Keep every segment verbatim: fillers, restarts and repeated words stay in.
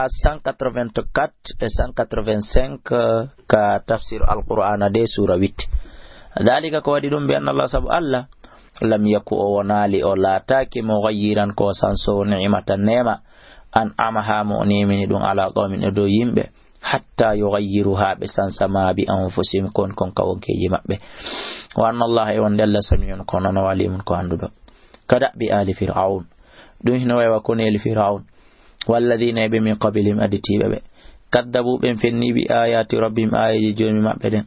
cent quatre-vingt-quatre e cent quatre-vingt-cinq, ka tafsir Alqur'aana de, suura huit. Daalika, ko waɗi ɗum, bi anna Allah, sabu Allah, lam yaku, o wonaali, o laataaki, mughayyiran, ko sansowo, ni'matan, neema, an'amaha, mo o neemini ɗum, ala qawmin, e dow yimɓe, hatta yughayyiru, haa ɓe sansa, ma bi anfusihim, kon kon ka wonkeeji maɓɓe. Wa anna Allah, e wonde Allah, sami'un, ko nano, alimun, ko annduɗo. Ka da'bi ali Fir'awn. Ɗum hino wayi wa koneeli Fir'awn. Walladhina, e ɓe min qablihim, aditiiɓe ɓe. Kaddabu, ɓen fenni, bi ayati rabbihim, aayeeji Joomi maɓɓe ɗen.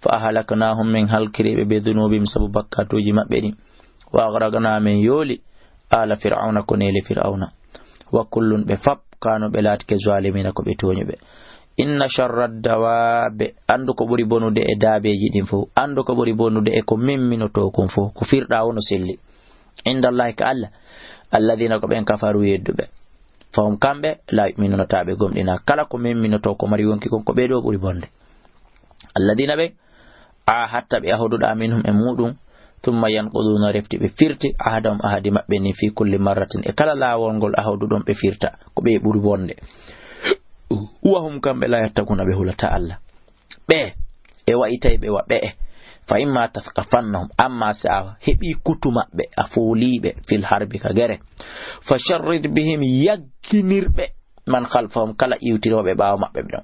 Fa ahlaknahum, men halkiri ɓe, bi dhunubihim, sabu bakkatuuji maɓɓe ɗin. Wa aghraqna, men yooli, ala Fir'awna, koneeli Fir'awna. Wa kullun, ɓe fap, kanu, ɓe laatike, zalimina, ko ɓe tooñuɓe. Inna sharra dawaabe, anndu ko ɓuri bonude e daabeeji ɗin fof, anndu ko ɓuri bonude e ko memminotoo kon fof, ko firɗaa woo no selli. Inda Allahi, ka Allah, alladhina, ko ɓen kafaru, yedduɓe. Fahum, kamɓe, la yu'minuna, taa ɓe gomɗina. Kala ko memminotoo, ko mari yonki kon, ko ɓee ɗoo ɓuri bonde. Alladhina, ɓe, ahadta, ɓe ahoduɗaa, minhum, e muɗum, thumma yanquduna, refti ɓe firti, ahdahum, ahadi maɓɓe ni, fi kulli marratin, e kala laawol ngol ahoduɗon ɓe firta, ko ɓe ɓuri bonde. Wa hum, kamɓe, la yattaquna, ɓe hulataa Allah. Ɓe, e wa'i tawi ɓe wa ɓe'e. Fa imma tathqafannahum, amma si a heɓii kutu maɓɓe, a foolii ɓe, fil harbi, ka gere, fa sharrid bihim, yagginir ɓe, man khalfahum, kala iwtirooɓe ɓaawo maɓɓe ɓe ɗon.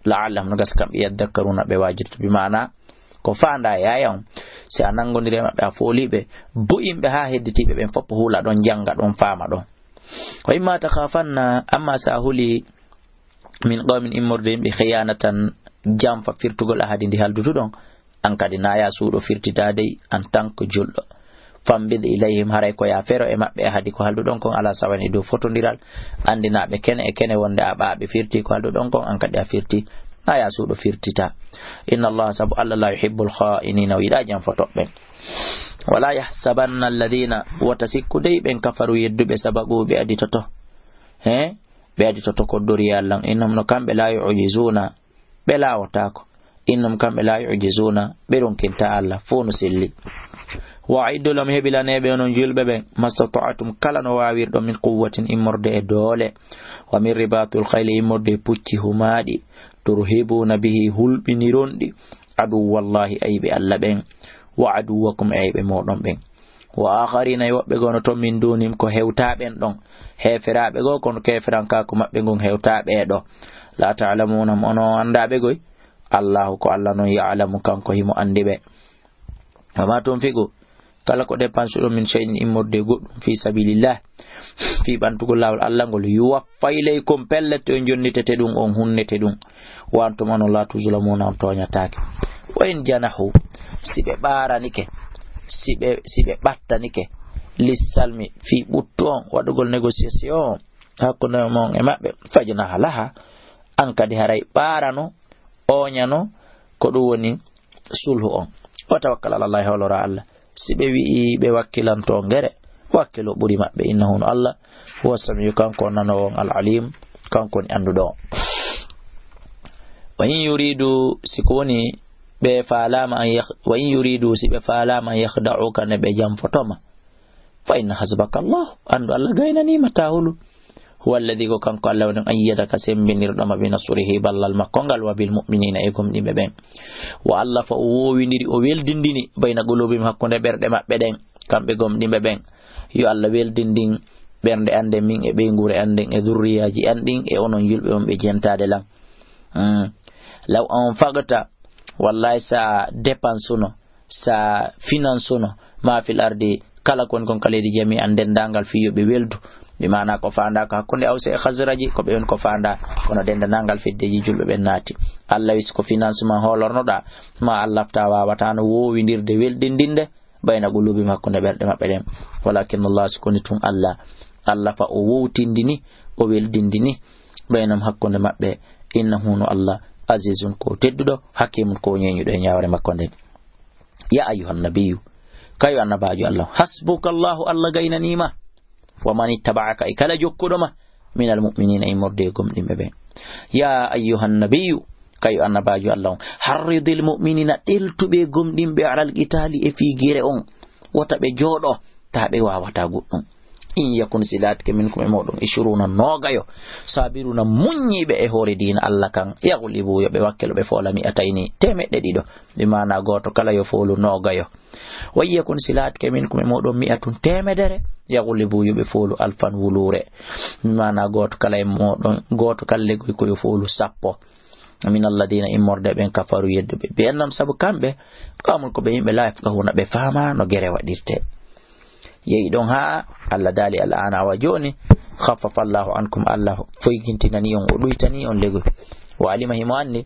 La'allahum, no gasa kamɓe, yadhakkaruna, ɓe waajirta. Bi maana, ko faandaa e aaya on, si a nanngondiri e maɓɓe, a foolii ɓe, bu'in ɓe haa hedditiiɓe ɓen fof hula ɗon, jannga ɗon, faama ɗon. Wa imma takhafanna, amma si a hulii, min qawmin, immorde yimɓe, khiyanatan, janfa firtugol, ahadi ndi haldutuɗon, an kadi na ya suuɗo firtitaa dey, en tant que julɗo. Fambid ilayhim, haray ko ya fero e maɓɓe, ahadi ko halduɗon kon, ala sawa'in, e dow fotondiral, anndinaa ɓe kene e kene wonde a ɓaa ɓe firti ko halduɗon kon, an kadi a firti, na ya suuɗo firtitaa. Inna Allah, sabu Allah, la yuhibbul kha'inina, o yiɗaa janfotooɓe ɓen. Wala yahsabanna alladhina, wota sikku dey ɓen, kafaru, yedduɓe, sabaqu, ɓe aditoto. He? Ɓe aditoto koddori Allah. Innahum, no kamɓe, la yu'jizuna, ɓe laawotaako. Innahum, kamɓe, la yu'jizuna, ɓe ronkintaa Allah, fof no selli. Wa a'iddu lahum, hebilanee ɓe, onon julɓe ɓen, mastata'tum, kala no waawirɗon, min quwwatin, immorde e doole, wa min ribatil khayli, immorde e pucci humaaɗi, turhibuna bihi, hulɓiniron ɗi, aduwwallahi, ayɓe Allah ɓen, wa aduwwakum, e ayɓe mooɗon ɓen. Wa akharina, e woɓɓe goo no ton, min dunihim, ko hewtaa ɓen ɗon. Heeferaaɓe goo, kono keeferankaaku maɓɓe ngun hewtaa ɓee ɗoo. La ta'lamuna, on on anndaa ɓe goy. Allahu, ko Allah non, ya'lamu, kanko himo anndi ɓe. Wa ma tunfiqu, kala ko depansuɗon, min shay'in, immorde e goɗɗum, fi sabilillah, fii ɓantugol laawol Allah ngol, yuwaffa ilaykum, pellet, on jonnitete ɗum, on hunnete ɗum. Wa antum, onon, la tuzlamuna, on tooñataake. Wa in janahu, si ɓe ɓaaranike, si ɓe, si ɓe ɓattanike, lissalmi, fii ɓuttu on, waɗugol négociation hakkunde mon e maɓɓe, fajnah laha, an kadi haray ɓaarano, ooñano, ko ɗum woni sulhu on. Wa tawakkal ala Allah, hoolora Allah. Si ɓe wi'i ɓe wakkilanto ngere, wakkilo ɓuri maɓɓe, innahu, no Allah, huwa samiu, kanko nanoowo on, al alim, kanko woni annduɗo on. Wa in yuridu, si ko woni ɓe faalaama an yakh-, wa in yuridu, si ɓe faalaama an yakhda'uka, ne ɓe janfotoma, fa inna hasbaka Allah, anndu Allah gaynaniima, taa hulu. Huwa alladhi, ko kanko Allah woni, ayyadaka, sembinirɗo ma, bi nasrihi, ballal makko ngal, wa bil mu'minina, e gomɗinɓe ɓen. Wa allafa, o wowindiri, o weldindini, bayna qulubihim, hakkunde ɓerɗe maɓɓe ɗen, kamɓe gomɗinɓe ɓen. Yo Allah weldindin ɓernde an nden, min e ɓeynguure an nden, e zurriyaaji an ɗin, e onon julɓe on ɓe jentaade lan. Hmm. Law anfaqta, wallahi, sa dépense uno, sa finance uno, ma fil ardi, kala ko woni kon ka leydi, jami'an, denndaangal, fii yo ɓe weldu. Bi maana ko faandaa ko hakkunde Awsi e Khazraji, ko ɓe woni ko faandaa, kono denndaangal feddeeji julɓe ɓen naati. Allah wisi ko financement hoolornoɗaa, ma Allah fta waawataa no woowindirde, weldindinde, bayna qulubihim, hakkunde ɓerɗe maɓɓe ɗen. Walakin Allah, si ko woni tun Allah, allafa, o wowtindini, o weldindini, baynahum, hakkunde maɓɓe, innahu, no Allah, azizun, ko tedduɗo, hakimun, ko ñeeñuɗo e ñaawre makko nden. Ya ayyuhan nabiyyu, kayo annabaajo Allah, hasbuka Allahu, Allah gaynaniima, wa man ittaba'aka, e kala jokkuɗo ma, minal mu'minina, immorde e gomɗinɓe ɓen. Ya ayyuhan nabiyyu, kayo annabaajo Allah on, harridil mu'minina, ɗeltu ɓe gomɗinɓe, alal qitaali, e fii gere on, wota ɓe jooɗo, taa ɓe waawataa goɗɗum. In yakun, si laatike, minkum, e mooɗon, ishiruuna, noogayo, saabiruna, muññiiɓe e hoore diina Allah kan, yaglibu, yo ɓe wakkilo, ɓe foola, mi'atayni, teemeɗɗe ɗiɗo. Bi maana gooto kala yo foolu noogayo. Wa in yakun, si laatike, minkum, e mooɗon, mi'atun, teemedere, yaglibu, yo ɓe foolu, alfan, wuluure. Bi maana gooto kala e mooɗon, gooto kala legoy ko yo foolu sappo. Min alladina, immorde ɓen, kafaru, yedduɓe. Bi annahum, sabu kamɓe, qawmun, ko ɓe yimɓe, la yafqahuna, ɓe faama no gere waɗirte. Yehi ɗon haa Allah daali, al'ana, awa jooni, khaffafa Allahu ankum, Allah foygintinani on, o ɗuytani on legoy. Wa alima, himo anndi,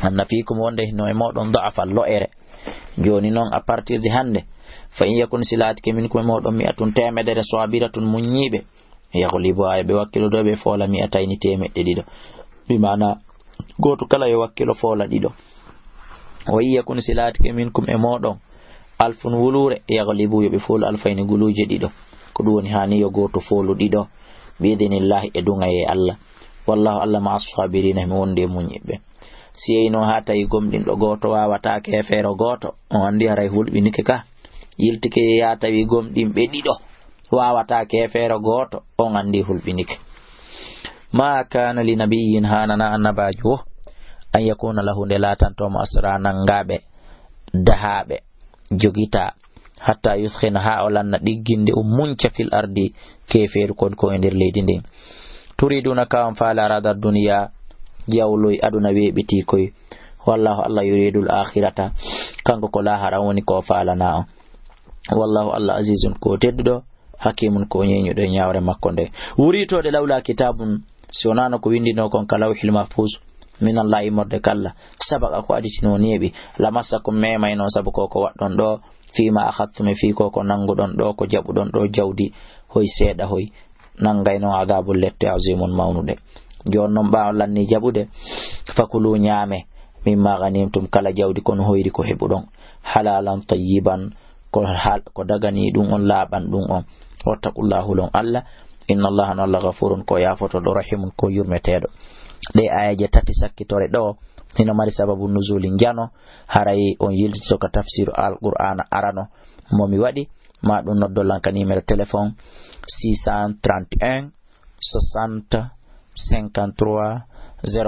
anna fiikum, wonde hino e mooɗon, da'afan, lo'ere. Jooni non, à partir de hannde, fa in yakun, si laatike, minkum, e mooɗon, mi'atun, teemedere, sabiratun, muññiiɓe, yaglibu, yo ɓe wakkilo ɗo, ɓe foola, mi'atayni, teemeɗɗe ɗiɗo. Bi maana, gooto kala yo wakkilo foola ɗiɗo. Wa in yakun, si laatike, minkum, e mooɗon, alfun, wuluure, yaglibu, yo ɓe foolu, alfayni, guluuje ɗiɗo. Ko ɗum woni, haani yo gooto foolu ɗiɗo, bi idnillahi, e duŋayee Allah. Wallahu, Allah, ma'a sabirina, himo wondi e muññiiɓe. Si yeyno haa tawi gomɗinɗo gooto waawataa keefeero gooto, on anndi haray hulɓinike ka. Yiltike yaa tawi gomɗinɓe ɗiɗo waawataa keefeero gooto, on anndi hulɓinike. Ma kana li nabiyyin, haanana annabaajo wo, an yakuna lahu, nde laatanto mo, asra, nanngaaɓe, dahaaɓe, jogitaa, hatta yuskhina, haa o lanna ɗigginde, o muñca, fil ardi, keefeeru kon ko e nder leydi ndin. Turiduna, ka on faala, arada duniya, jawloy aduna weeɓitii koy. Wallahu, Allah, yuridul akhirata, kanko ko laahara woni ko faalana on. Wallahu, Allah, azizun, ko tedduɗo, hakimun, ko ñeeñuɗo e ñaawre makko nde. Wuritoode, lawla kitabun, si wonaano ko winndinoo kon ka lawhil mahfuz, minallahi, immorde ka Allah, sabaqa, ko aditinoo neeɓi, lamassakum, memayno, sabu ko ko waɗɗon ɗo, fima akhadtum, fii ko ko nannguɗon ɗo, ko jaɓuɗon ɗo jawdi, hoy seeɗa, hoy nanngayno, adabul, lette, azimun, mawnuɗe. Jooni non, ɓaa on lanni jaɓude, fakulu, ñaame, mimma ghanimtum, kala jawdi kon hoyri ko heɓuɗon, halalan tayyiban, ko hal-, ko daganii ɗum on, laaɓan ɗum on. Wattaqullah, hulon Allah. Inna Allaha, no Allah, ghafurun, ko yaafotooɗo, rahimun, ko yurmeteeɗo. Ɗee aayeeje tati sakkitore ɗo, hino mari sababu nuzuli njano, haray on yiltito ka tafsiru Alqur'aana arano mo mi waɗi, ma ɗum noddon lan ka numéro téléphone six cent trente et un, soixante, cinquante-trois, zéro.